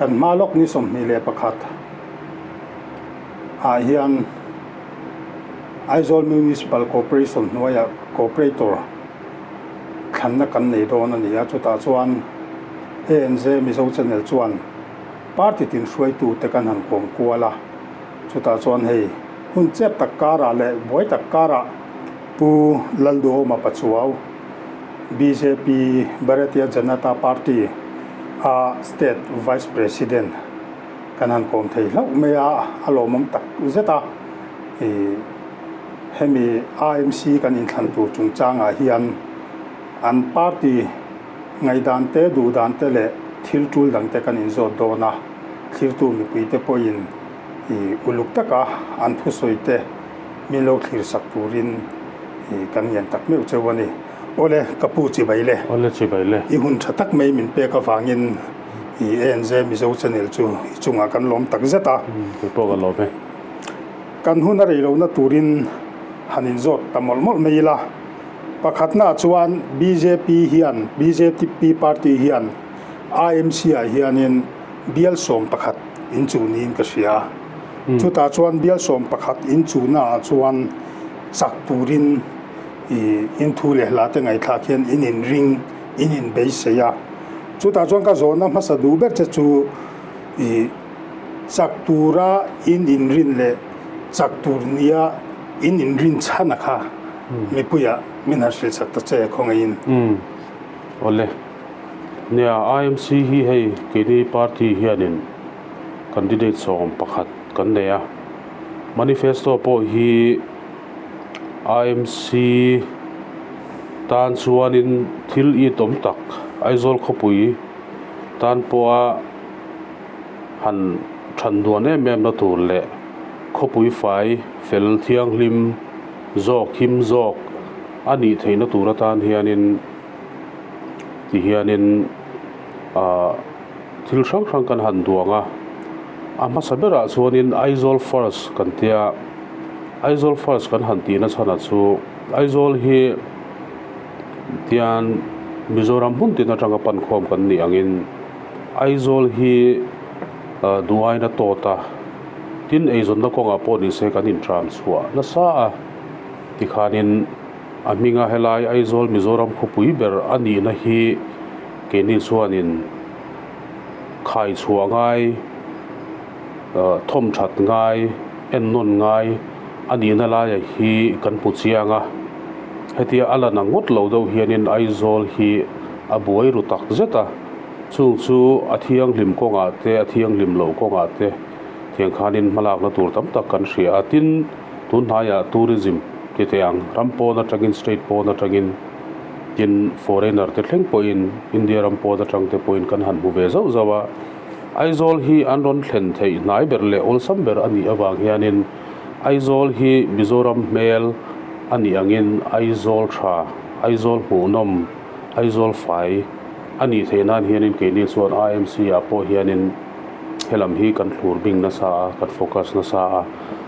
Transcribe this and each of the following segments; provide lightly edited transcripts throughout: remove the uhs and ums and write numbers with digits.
Kan hma lawk ni 21 ah hian Aizawl Municipal Corporation hnuaiah Corporator thlanna kan nei dawn a ni a, chutah chuan ANZ Mizo Channel chuan party tin hruaitute kan han kawm kual a, chutah chuan hei hun chep tak karah leh buai tak karah Pu Lalduhawma Pachuau, bjp Bharatiya Janata Party a State Vice President kan han kawm thei hlauh mai a, a lawmawm tak zet a. Ih hemi AMC kan inthlan tur chungchangah hian an party ngaihdan te, duhdan te leh thil tul dang te kan inzawt dawn a, thlirtu mipuite pawhin ih uluk taka an thusawi te min lo thlir sak turin kan ngen tak meuh cheu a ni. Awle, ka pu chibai le. Awle chibai le. I hun tha tak mai min pek avangin i ANZ Mizo Channel chu i chungah kan lawm tak zet a. Kei pawh ka lawm e. Kan hun a rei lohna turin han inzawt ta mawlh mawlh mai ila. Pakhatnaah chuan bjp hian, bjp party hian IMC ah hianin bial 11 inchuh niin ka hria. Chutah chuan bial 11 inchuhna ah chuan chak turin ih in thu leh hla te ngaihthlak hian in inring, in inbeisei a. Chutah chuan ka zawhna hmasa duh ber che chu ih chak tura in inrin leh chak tur nia in inrin chhan a kha mipuiah min han hrilh chak ta che khawngaihin. Awle. Nia IMC hi hei keini party hianin candidate 11 kan nei a, manifesto pawh hi IMC tan chuanin thil itawm tak Aizawl khawpui tan pawha han than duan em em na tur leh khawpui fai fel thianghlim zawk him zawk a nih theihna tur atan hianin tihianin ahh thil hrang hrang kan han duang a, a hmasa berah chuanin Aizawl first kan tia, Aizawl first kan han tihna chhanah chu Aizawl hi tian Mizoram hmun tin atanga pan khawm kan nih angin Aizawl hi duhaina tawt a, tin eizawnna kawngah pawh ni se kan intram chhuah nasa a tikhanin a hminga helai Aizawl Mizoram khawpui ber a nihna hi keini chuanin khai chhuah ngai thawm that ngai en nawn ngai a nihna laiah hi kan hmu chiang a, hetia a la na ngawt lo deuh hianin Aizawl hi a buai ru tak zet a, chung chu a thianghlim kawngah te a thianghlim loh kawngah te thiang khanin hmalakna tur tam tak kan hria a, tin tun hnaiah tourism ti teh ang ram pawn atangin state pawn atangin tin foreigner te thleng pawhin India ram pawn atang te pawhin kan han hmu ve zauh zauh a, Aizawl hi an rawn thlen theih hnai ber leh awlsam ber a nih avang hianin Aizawl hi Mizoram hmel a nih angin Aizawl tha, Aizawl hmuhnawm, Aizawl fai a nih theih nan hianin keini chuan IMC ah pawh hianin helam hi kan thlur bing nasa a, kan focus nasa a,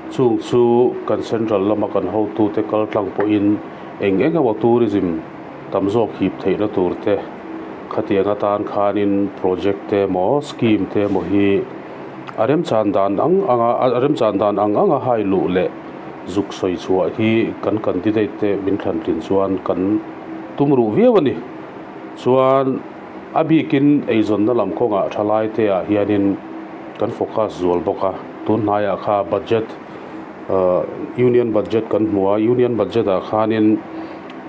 chung chu kan central lama kan hotute kal tlang pawhin eng eng emaw tourism tam zawk hip theihna tur te khatiang atan khanin project te emaw scheme te emaw hi a remchan dan ang anga a remchan dan ang anga hai luh leh zuk sawi chhuah hi kan candidate te min thlan tlin chuan kan tum ruh viau a ni. Chuan a bikin eizawnna lam kawngah thalai te ah hianin kan focus zual bawk a, tun hnaiah kha budget Union budget kan hmu a, Union budget ah khanin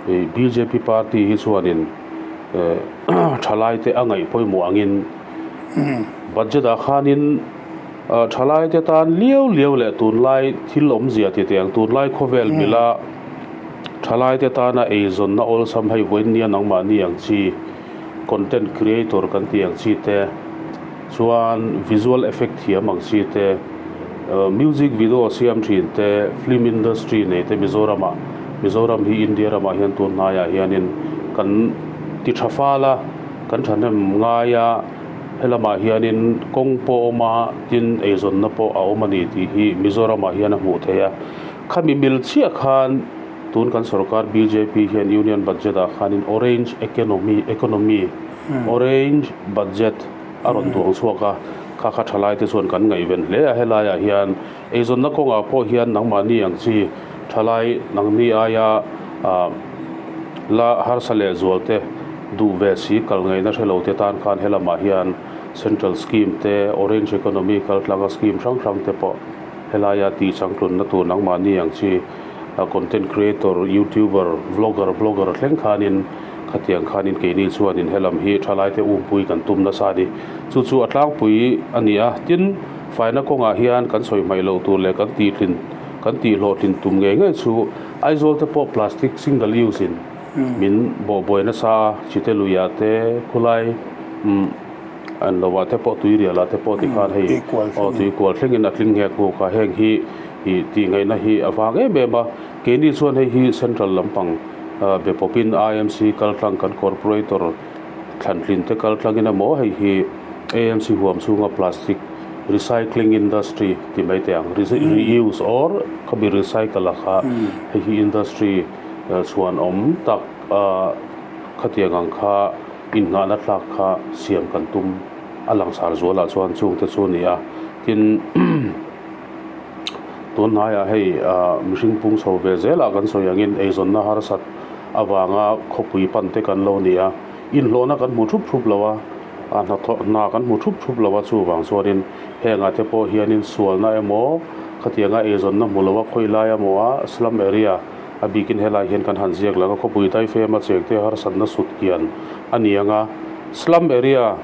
bjp party hi chuanin thalai te a ngaih pawimawh angin budget ah khanin thalai te tan liau liau leh tunlai thil awmzia ti teh ang tunlai khawvel mila thalai te tana eizawnna awlsam hei vawiin nia nangmahni ang chi content creator kan tih ang chi te chuan visual effect thiam ang chi te music video siam thin te film industry nei te Mizoram ah Mizoram hi India ramah hian tun hnaiah hianin kan ti tha fal a kan thahnem ngai a helamah hianin kawng pawh a awm a tin eizawnna pawh a awm a ni tih hi Mizoram ah hian a hmuh theih a khami mil chiah khan tun kan sorkar bjp hian union budget ah khanin orange economy economy orange budget a rawn duang chhuak a. Kha kha thalaite chuan kan ngaihven hle a, helaiah hian eizawnna kawngah pawh hian nangmahni ang chi thalai nangni aia la harsa leh zualte duh ve si kal ngaihna hre lo te tan khan helamah hian Central Scheme te, Orange Economy kaltlanga scheme hrang hrang te pawh helaia tih changtlunna tur nangmahni ang chi content creator, youtuber, vlogger, blogger thleng khanin khatiang khanin keini chuanin helam hi thalaite umpui kan tum nasa a ni. Chu chu a tlangpui a ni a, tin faina kawngah hian kan sawi hmaih loh tur leh kan tihtlin kan tihhlawhtlin tum ngei ngei chu Aizawl te pawh plastic single use in min bawhbuai nasa a, chite luiah te khulai umm an lovah te pawh tuirialah te pawh tikhan hei aw tuikual thlengin a tling nghek nghuk a, heng hi ih tih ngaihna hi a vang em em a, keini chuan hei hi central lampang be pawpin IMC kaltlang kan corporator thlantlin te kaltlangin emaw hei hi AMC huam chhunga plastic recycling industry ti mai teh ang reuse or khami recycle a kha hei hi industry chhuan awm tak khatiang ang kha Innghahna tlak kha siam kan tum a langsar zualah chuan chungte chu a ni a, tin tun hnaiah hei mihring pung chho ve zelah kan sawi angin eizawnna harsat avanga khawpui pan te kan lo ni a, inhlawhna kan hmu thup thup lo a, hnathawh hna kan hmu thup thup lo a, chuvang chuanin hengah te pawh hianin sualna emaw khatianga eizawnna hmu lo a khawi lai emaw a slum area A bikin helai hian kan han ziak lang a, khawpui daifema chengte harsatna sut kian a ni ang a, slum area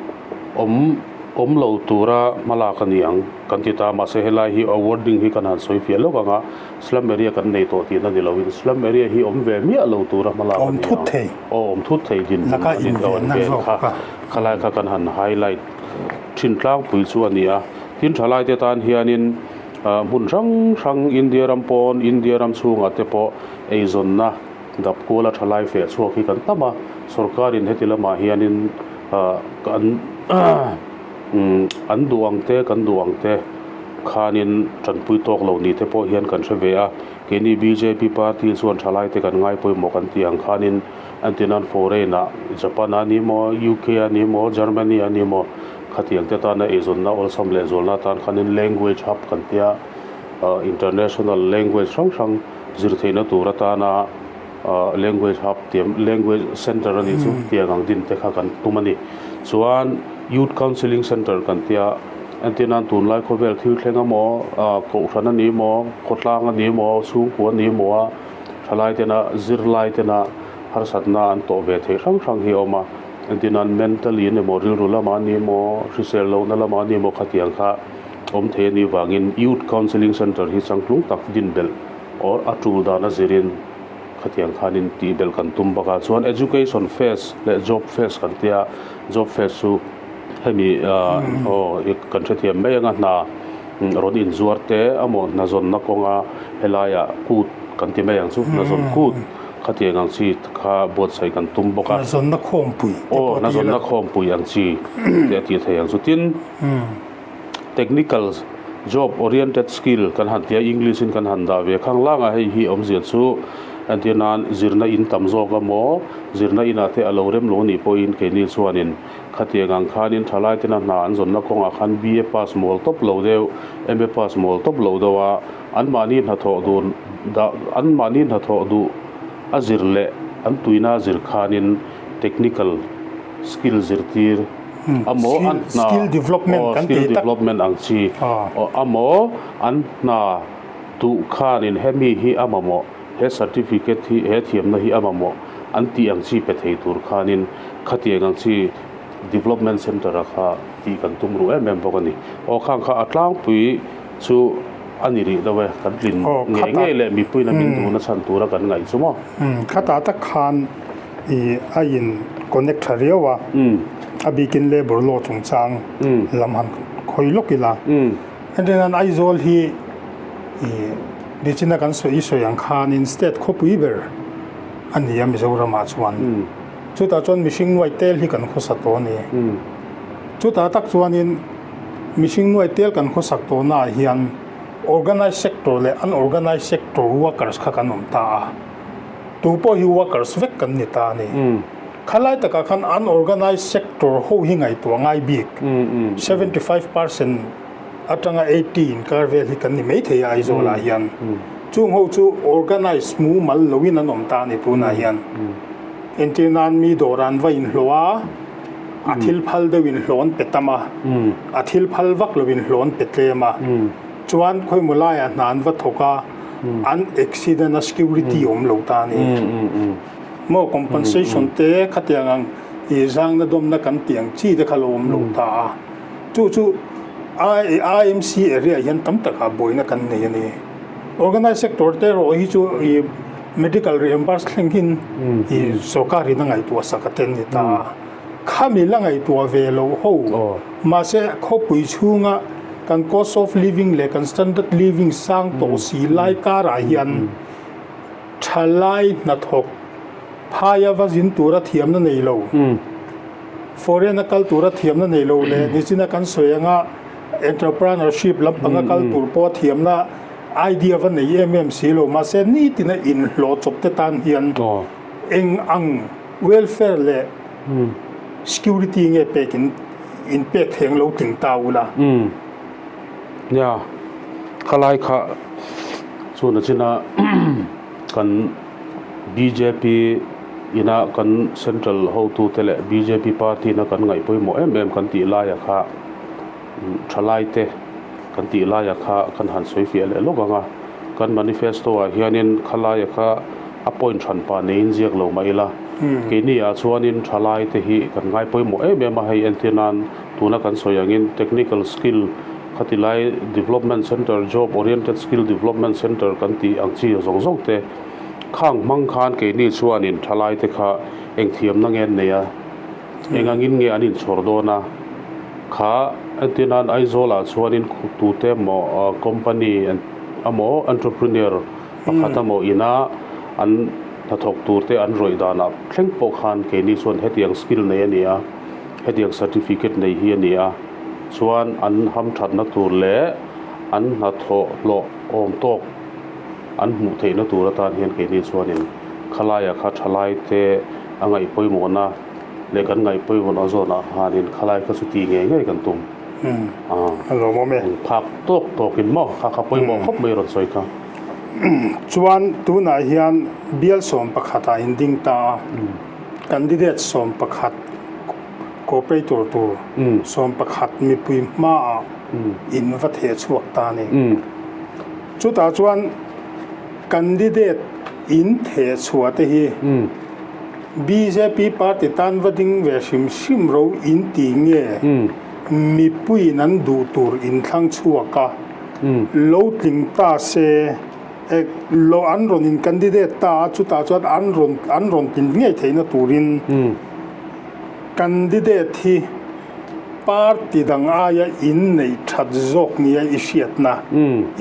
awm awm lo tura hmalak a ni ang kan ti ta, mahse helai hi a wording hi kan han sawi fiah lawk ang a, slum area kan nei tawh tihna ni loin slum area hi awm ve miah lo tura hmalak a ni ang, aw awm thut thei dinhmun a ni tawh an ven kha, khalai kha kan han highlight thin tlangpui chu a ni a, tin thalaite tan hianin. Hmun hrang hrang India ram pawn India ram chhungah te pawh eizawnna dap kuala tha lai feh chhuak hi kan tam a, sorkarin heti lamah hianin kan an duh ang te kan duh ang te khanin tanpui tawk lo ni te pawh hian kan hre ve a, keini bjp party chuan tha lai te kan ngai pawimawh kan tih ang khanin antinan foreign ah Japan a ni maw UK a ni maw Germany a ni maw Khatiang te tana eizawnna awlsam leh zualna atan khanin language hub kan tia, international language hrang hrang zir theihna tur atana language hub tih language center a nih chu tiang ang din te kha kan tum a ni. Chuan youth counselling center kan tia, entir nan tunlai khawvel thil thleng emaw, kohhran a ni emaw, khawtlang a ni emaw, chhungkua a ni emaw a thalai tena zirlai tena harsatna an tawh ve theih hrang hrang hi a awm a. Engtinan mentally an emaw rilru lamah a ni emaw hrisel lohna lamah a ni emaw khatiang kha awm thei a nih vangin Youth Counselling Centre hi changtlung tak din belh or a tul dan a zirin khatiang khanin tih belh kan tum bawk a. Chuan Education Fest leh Job Fest kan tia, Job Fest chu hemi aw kan hrethiam mai anga hna rawn inzuar te amaw hna zawnna kawnga helaiah kut kan ti mai ang chu hna zawn kut khatiang ang chi kha buatsaih kan tum bawk a. Hna zawnna khawmpui te pawh a ti la. Aw hna zawnna khawmpui ang chi te a ti thei ang chu. Tin technical job oriented skill kan han tia English in kan han dah ve khang lang a hei hi awmzia chu entir nan zirna in tam zawk emaw zirna inah te a lo rem lo nih pawhin keini chuanin Khatiang ang khanin thalai tena hna an zawnna kawngah khan BA pass mawl tawp lo deuh, MA pass mawl tawp lo deuh a, anmahni hnathawh duh dah anmahni hnathawh duh a zir leh an tuina a zir khanin technical skill zirtir amaw an hna Skill development aw kan skill tih tak. development ang chi aw amaw an hna duh khanin hemi hi a mamawh he certificate hi he thiamna hi a mamawh an tih ang chi pe thei tur khanin Khatiang ang chi Development Centre a kha tih kan tum ruh em em bawk a ni. Aw khang kha a tlangpui chu a ni rih deuh e, kan tlin ngei ngei leh mipuiin a min duhna chhan tura kan ngaih chu maw? Khatah tak khan i a in connect tha riau a, a bikin labour law chungchang lam han khawi lawk ila. Entirnan Aizawl hi i nichina kan sawi sawi ang khanin state khawpui ber a ni a Mizoramah chuan. Chutah chuan mihring nuai tel hi kan khawsa tawh a ni. Chutah tak chuanin mihring nuai tel kan khawsak tawhnaah hian organized sector leh unorganized sector workers kha kan awm ta a. Tu pawh hi workers vek kan ni ta a ni. Khalai takah khan unorganised sector ho hi ngaihtuah ngai bik 75% atanga 80 inkar vel hi kan ni maithei a Aizawlah hian. Chung ho chu organise mumal loin an awm ta a ni tunah hian. Entir nan mi dawr an va inhlawh a, a thil phal deuh inhlawh an pe tam a, a thil phal vak lo inhlawh an pe tlem a. Chuan khawimaw laiah hna an va thawk a, an accident a security awm lo ta a ni. Maw compensation te khatiang ang i zangna dawmna kan tih ang chi te kha lo awm lo ta a. Chu chu IMC area hian tam takah buaina kan nei a ni. Organized sector te erawh hi chu i medical reimburse thleng in i sorkar in a ngaihtuah sak a ten ni ta a. Khami la ngaihtuah ve lo ho mahse khawpui chhunga kan cost of living leh kan standard living sang tawh si lai karah hian thalai hnathawk phaia va zin tura thiamna nei lo, foreign a kal tura thiamna nei lo leh nichina kan sawi anga entrepreneurship lampanga kal tur pawh thiamna idea va nei em em si lo. Mahse nitina inhlawh chawp te tan hian eng ang welfare leh security nge pek in in pek theng lo tling ta ula. Nia, khalai kha chu nachina kan bjp ina kan central hotute leh bjp party ina kan ngaih pawimawh em em kan tih laia kha thalai te kan tih laia kha kan han sawi fiah leh lawk ang a, kan manifesto ah hianin khalaia kha a point hran pah neiin ziak lo mah ila keini ah chuanin thalai te hi kan ngai pawimawh em em a, hei entir nan tuna kan sawi angin technical skill khati lai development center job oriented skill development center kan tih ang chi zawng zawng te khang hmang khan keini chuanin thalai te kha eng thiamna nge an nei a, eng angin nge an inchhawr dawn a, kha entir nan Aizawlah chuanin tute emaw company emaw entrepreneur pakhat emaw ina an hnathawk tur te an rawih danah thleng pawh khan keini chuan hetiang skill nei a ni a, hetiang certificate nei hi a ni a, chuan an hamthatna tur leh an hnathawh hlawh awm tawk an hmuh theihna tur atan hian keini chuanin khalaiah kha thalai te a ngaih pawimawhna leh kan ngaih pawimawhna zawnah khanin khalai kha chu tih ngei ngei kan tum. A lawmawm e. Phak tawk tawkin maw kha kha pawimawh khawp mai rawn sawi kha. Chuan tunah hian bial 11 ah in ding ta a, candidate 11 cooperator tur 11 mipui hmaah in va theh chhuak ta a ni. Chutah chuan candidate in theh chhuah te hi bjp party tan va ding ve hrim hrim ro in ti nge mipuiin an duh tur in thlang chhuak a, lo tling ta se lo an rawn in candidate ta a, chutah chuan an rawn an rawn tlin ngei theihna turin candidate hi Party dang aia in neih that zawk nia i hriatna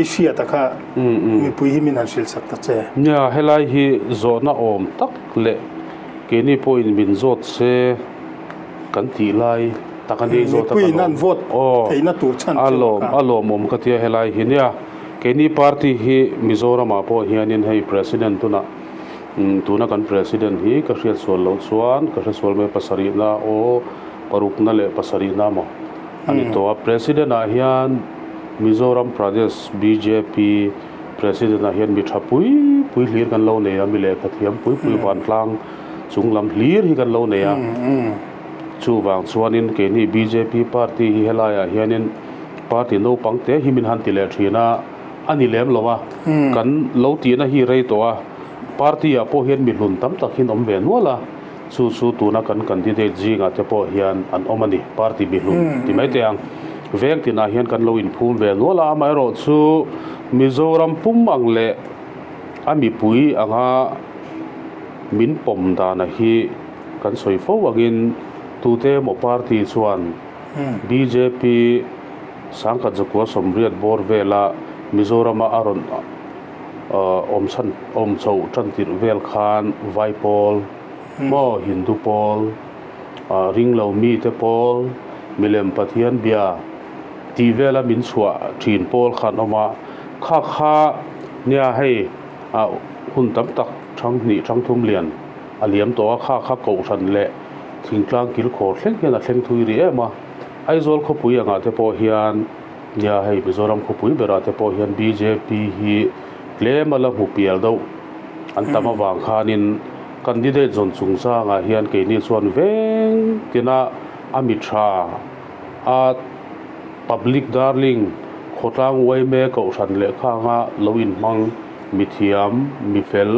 i hriata kha mipui hi min han hrilh sak ta che. Nia, helai hi zawhna awm tak leh keini pawhin min zawt se kan tih lai tak a ni zawt a ka lawm. Vote theihna tur chhan chu a a lawmawm ka tia helai hi. Nia, keini party hi Mizoramah pawh hianin hei President tunah tuna kan President hi ka hriatsual loh chuan ka hresual mai pasarihna aw. Parukna leh pasarihna maw a ni tawh a. President ah hian Mizoram Pradesh bjp President ah hian mi tha pui pui hlir kan lo nei a, mi lehkha thiam pui pui vantlang chung lam hlir hi kan lo nei a. Chuvang chuanin keini bjp party hi helaiah hianin party naupang te hi min han ti leh thin a, a ni lem lo a. Kan lo tihna hi rei tawh a, party ah pawh hian mi hlun tam tak hi an awm ve nual a. Chu chu tuna kan candidate zingah te pawh hian an awm a ni, party mihlum ti mai teh ang. Veng tinah hian kan lo inphum ve nual a, amaherawh chu Mizoram pum ang leh a mipui anga min pawm dana hi kan sawi fo angin tute emaw party chuan bjp sangkhat zakua sawmriat bawr vela Mizorama a rawn Awm chhan awm chhoh tan tirh vel khan vai pawl maw Hindu pawl ring lo mite pawl milem Pathian bia tih vela min chhuah thin pawl khan awm a, kha kha nia hei hun tam tak thang hnih thang thum lian. a liam tawh a, kha kha kohhran leh thingtlang kilkhawr thleng hian a thleng thui rih em a. Aizawl khawpui angah te pawh hian nia hei Mizoram khawpui berah te pawh hian bjp hi tlem a la hmu pial deuh an tam avang khanin candidate zawn chungchangah hian keini chuan veng tina a mi tha a public darling khawtlang uaime kohhran lehkha anga lo inhmang mithiam mifel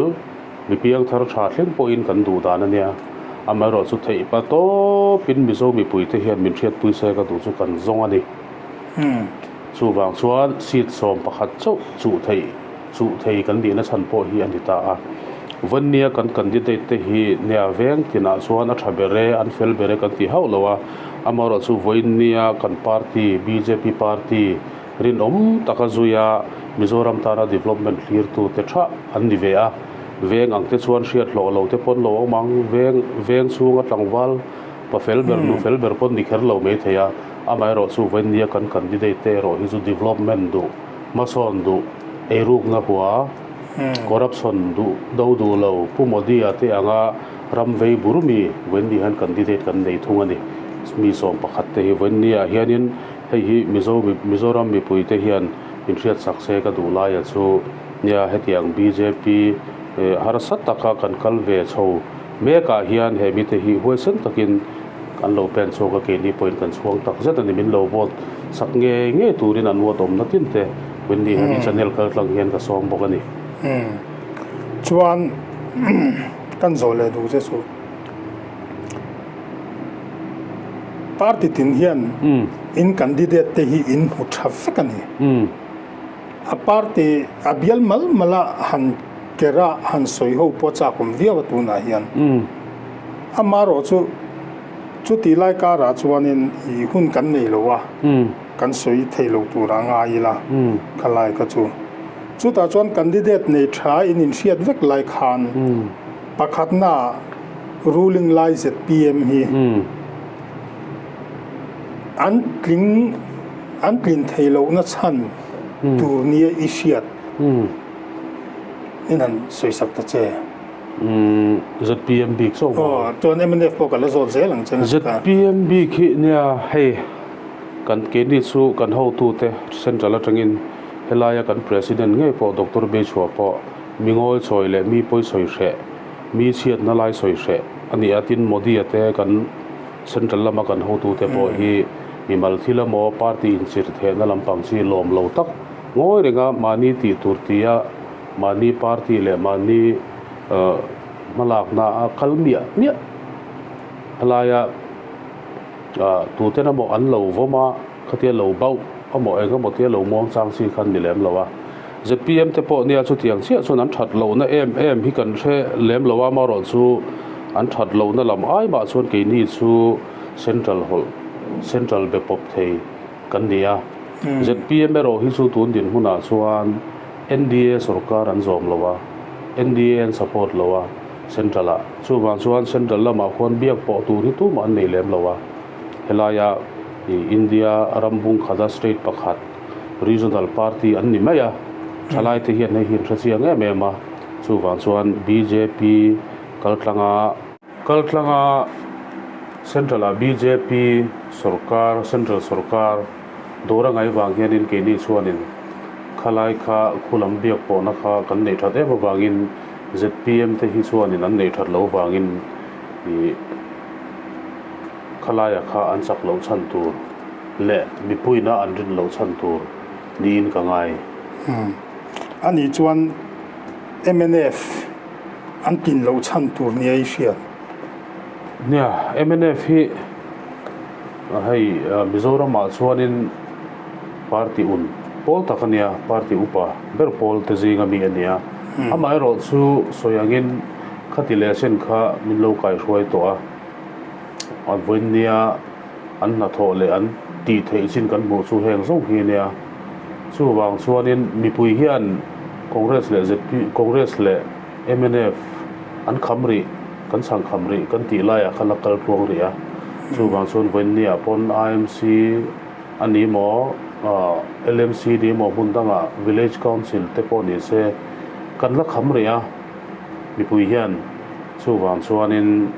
Mi piangthar tha thleng pawhin kan duh dan a nia. Amaherawhchu theih pa tawpin Mizo mipuite hian min hriatpui se ka duh chu kan zawng a ni. Chuvang chuan seat 11 chauh chuh theih chuh thei kan nihna chhan pawh hi a ni ta a. Vawinia kan candidate te hi nia veng tinah chuan a tha ber e, an fel ber e kan ti hauh lo a. Amaherawhchu vawinia kan party bjp party Rinawm taka zuia Mizoram tana development thlirtute tha an ni ve a, veng ang te chuan hriat hlawh lo te pawn lo awm ang, veng veng chhunga tlangval pa fel ber nu fel ber pawn ni kher lo mai thei a, amaherawh chu vawinia kan candidate te erawh hi chu development duh, hmasawn duh, eirukna hua, corruption duh do duh lo, Pu Modi-a te anga ram vei bur mi vawiin hian candidate kan nei thung a ni. Mi 11 te hi vawinia hianin Hei hi Mizo Mizoram mipuite hian inhriat sak se ka duh laia chu nia hetiang bjp harsa taka kan kal ve chho mekah hian he mite hi huaisen takin an lo pen chhuak a, keini pawhin kan chhuang tak zet a ni. Min lo vote sak ngei ngei turin an vote awmna tin te Wendy hian i channel kal tlang hian ka sawm bawk a ni. Chuan kan zawh leh duh che chu. Party tin hian in candidate te hi in hmu tha vek a ni. A party a bial mal mal a han ker a han sawi ho pawh chak awm viau a tunah hian. Amaherawh chu chuti lai karah chuanin ih hun kan nei lo a, kan sawi thei lo turah ngai ila kha lai kha chu. Chutah chuan candidate nei tha in inhriat vek lai khan pakhatna Ruling lai zpm hi an tling an tlin thei lohna chhan tur nia i hriat in han sawi sak ta che. Zpm bik zawk maw? Aw, chuan mnf pawh ka la zawt zel ang che. Zpm bik hi nia hei kan keini chu kan hotute central atangin helaia kan president ngei pawh Doctor Beichhua pawh mi ngawi chawi leh mi pawi sawi hreh Mi chhiatna lai sawi hreh a ni a, tin Modi-a te kan Central lama kan hotute pawh hi mimal thil emaw party inchir thehna lampang chi lawm lo tak ngawi renga mahni tih tur tia mahni party leh mahni hmalakna a kal miah miah helaia tuten emaw an lo vawm a, khatia lo bauh emaw eng emaw tia lo muang chang chi khan ni lem lo a. Zpm te pawh nia chutiang chiah chuan an that lohna em em hi kan hre lem lo a, amaherawh chu an that lohna lam ai mah chuan keini chu central hawlh, central be pawp thei kan ni a. Zpm erawh hi chu tun dinhmunah chuan NDA sorkar an zawm lo a, NDA an support lo a central ah. Chuvang chuan central lamah khuan biak pawh tur hi tumah an nei lem lo a, helaia India ram bung khata state pakhat, Regional Party an ni mai a, thalaite hian hei hi an hre chiang em em a, chuvang chuan bjp kaltlanga, kaltlanga Central ah bjp sorkar, Central sorkar dawr a ngaih vang hianin keini chuanin khalai kha khulam biak pawhna kha kan neih that em avangin zpm te hi chuanin an neih that loh vangin ih Khalaia kha an chak loh chhan tur leh mipuina an rin loh chhan tur niin ka ngai. A nih chuan mnf an tin loh chhan tur nia i hriat? Nia, mnf hi hei Mizoramah chuanin party un pawl tak a nia, party upa ber pawl te zinga mi a nia. Amaherawh chu sawi angin khati leh sen kha min lo kaihruai tawh a. A vawiin nia an hnathawh leh an tih theih chin kan hmuh chu heng zawng hi a nia. Chuvang chuanin mipui hian Congress leh zp Congress leh mnf an kham rih, kan chhang kham rih kan tih laiah khan a kal tluang rih a. Chuvang chuan vawiin niah pawn IMC a ni maw, LMC ni maw hmun dangah Village Council te pawh ni se kan la kham rih a mipui hian. Chuvang chuanin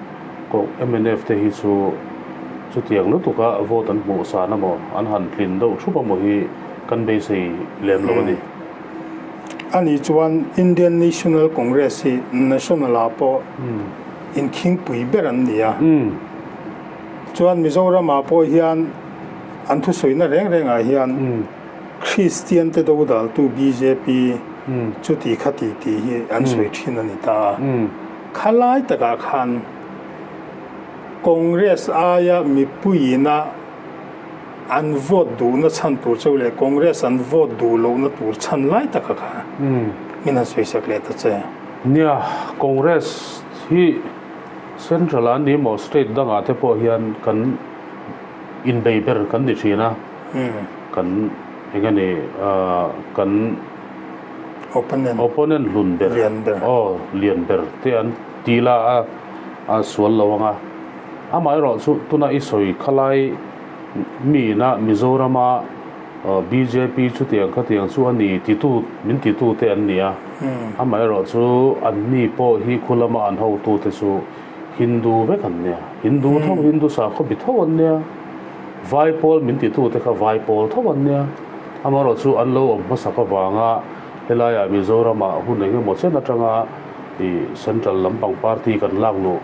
ko mnf te hi chu chutiang lutuka vote an hmuh san emaw an han tlin deuh thup emaw hi kan beisei lem lo a ni. Ani chuan Indian National Congress hi national ah pawh inkhingpui ber an ni a. Chuan Mizoram ah pawh hian an thusawina reng reng ah hian Kristian te dodaltu bjp chuti khati tih hi an sawi thin a ni ta a. Khalai takah khan Congress aia mipuiina an vote duhna chhan tur cheu leh Congress an vote duh lohna tur chhan lai taka kha min han sawisak leh ta che. Nia, Congress hi Central ah ni maw State dangah te pawh hian kan inbei ber kan ni thin a, kan eng nge ni kan opponent hlun ber aw lian ber te an ti la a a sual lo ang a. Amaherawh chu tuna i sawi khalai miina Mizorama bjp chutiang khatiang chu a ni titu min titu te an ni a. Amaherawh chu anni pawh hi khu lama an hotute chu Hindu vek an nia. Hindu tho Hindu sakhaw bi tho an nia. Vai pawl min titu te kha vai pawl tho an nia. Amaherawh chu an lo awm hmasak avanga helaiah Mizoramah hun engemaw chen atanga i Central lampang party kan lak luh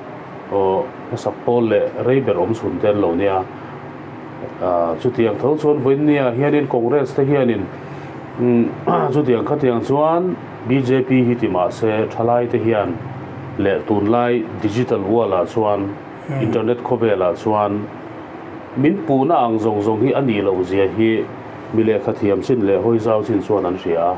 Aw, hmasak pawl leh rei ber awm chhun te an lo nia. Chutiang tho chuan vawiinnia hianin Congress te hianin chutiang khatiang chuan bjp hi ti mah se thalai te hian leh tunlai digital world ah chuan internet khawvel ah chuan min puhna ang zawng zawng hi a nih loh zia hi mi lehkha thiam chin leh hawi zau chin chuan an hria a.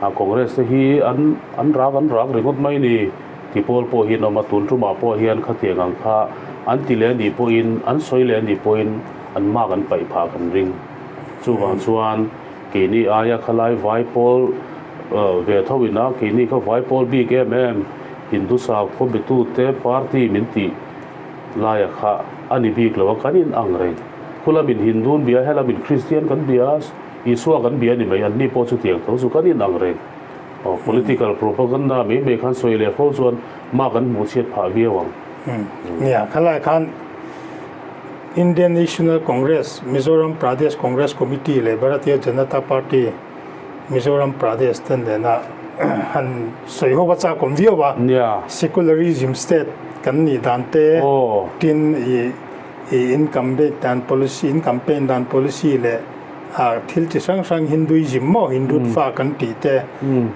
A Congress te hi an an rak an rak ringawt mai ni. Ti pawl pawh hi an awm a, tun tumah pawh hian khatiang ang kha an ti leh anih pawhin, an sawi leh anih pawhin an mark an paih phah kan ring. Chuvang chuan keini aia khalai vai pawl ve tho ina keini kha vai pawl bik em em Hindu sakhaw betute party min tih laia kha a ni bik lo a, kan in ang reng. Khulamin Hindu an bia, helamin Kristian kan bia, Isua kan bia ni mai, anni pawh chutiang tho chu kan in ang reng. Aw, political propaganda mai mai khan sawi leh fo chuan mah kan hmuh chhiat phah viau ang. Nia, khalai khan Indian National Congress, Mizoram Pradesh Congress Committee leh Bharatiya Janata Party, Mizoram Pradesh te nena han sawi ho a chak awm viau a. Nia. Secularism state kan nih dan te, tin i in campaign dan policy, in campaign dan policy leh A thil chi hrang hrang Hinduism maw Hindutva kan tih te,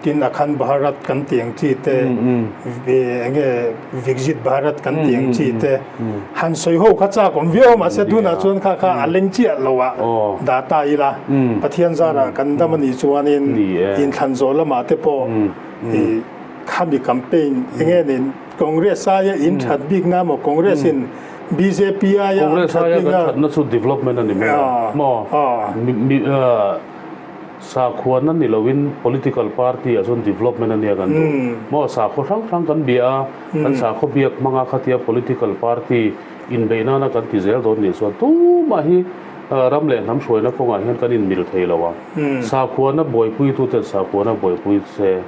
tin Akhand Bharat kan tih ang chi te, eng nge Viksit Bharat kan tih ang chi te han sawi ho kha chak awm viau a mahse tunah chuan kha kha a leng chiah lo a dah ta ila Pathian zarah kan dam a nih chuanin inthlan zawh lamah te pawh i khami campaign eng nge ni Congress aia in that bikna maw Congress in Bjp aia an Congress that aia bik kan a. thatna chu development a ni mai a maw? Mi sakhuana ni loin political party ah chuan development a nia kan duh maw? Sakhaw hrang hrang kan bia a, kan sakhaw biak hmanga khatia political party inbeih nana kan ti zel dawn nih chuan tumah hi ram leh hnam hruaina kawngah hian kan inmil thei lo a. Sakhuana buaipuituten sakhuana buaipui se,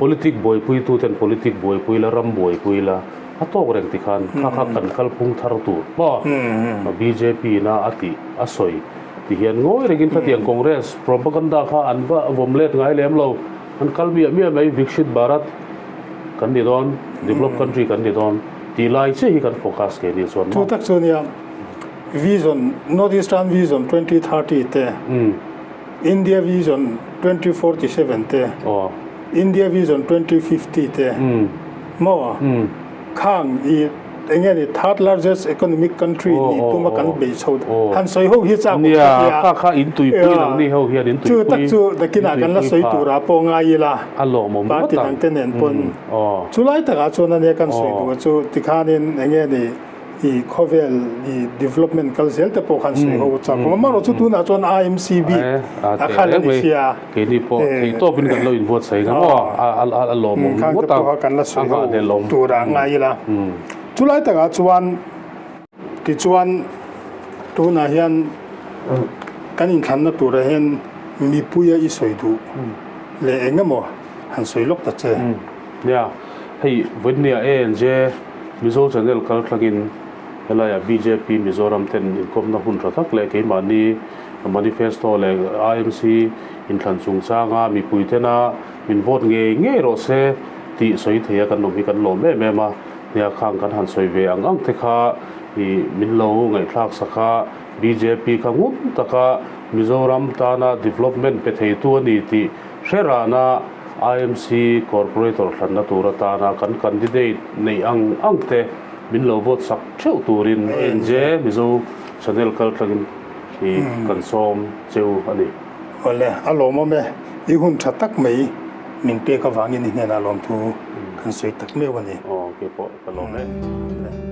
politic buaipuituten politic buaipui la, ram buaipui la, A tawk reng ti khan kha kha kan kalphung thar tur maw bjp na a tih a sawi ti hian ngawi rengin khatiang Congress propaganda kha an va vawm let ngai lem lo an kal miah miah mai Viksit Bharat kan ni dawn develop country kan ni dawn tih lai chiah hi kan focus ke ni chuan maw. Chu tak chu nia Vision North Eastern Vision 2030 te India Vision 2047 te India Vision 2050 te maw khang i enge ni third largest economic country nih tuma kan bei chho han sawi ho hi chak nia kha kha in tuipui nang ni ho hian in tuipui chu tak chu nakinah kan la sawi turah pawh ngai ila a lawmawm party dang te nen pawn chulai takah chuan ania kan sawi duh chu tikhanin enge ni I khawvel i development kal zel te pawh khan sawi ho chak awm a, amaherawh chu tunah chuan IMC bik a khal a ni sia. Keini pawh thei tawpin kan lo inbuatsaih ang maw a lawmawm ngawt a, kan la sawi ho tur ah ngai ila. Chulai takah chuan tichuan tunah hian kan inthlanna turah hian mipuia i sawi duh leh eng emaw han sawi lawk ta che. Nia, hei Vawinia ANJ. Mizo Channel kaltlangin helaiah bjp Mizoram ten inkawmna hun tha tak leh keimahni manifesto leh IMC inthlan chungchanga mipui tena min vote ngei ngei rawh se tih sawi theia kan awm hi kan lawm em em a. Nia khang kan han sawi ve ang ang te kha ih min lo ngaihthlak sak a, bjp kha ngun taka Mizoram tana development pe theitu a ni tih hre rana IMC Corporator thlanna tur atana kan candidate neih ang ang te min lo vote sak theuh turin NJ Mizo Channel kaltlangin ih kan sawm cheu a ni. Awle, a lawmawm e. I hun tha tak mai min pek avangin i hnenah lawmthu kan sawi tak meuh a ni. Aw, keipawh ka lawm e.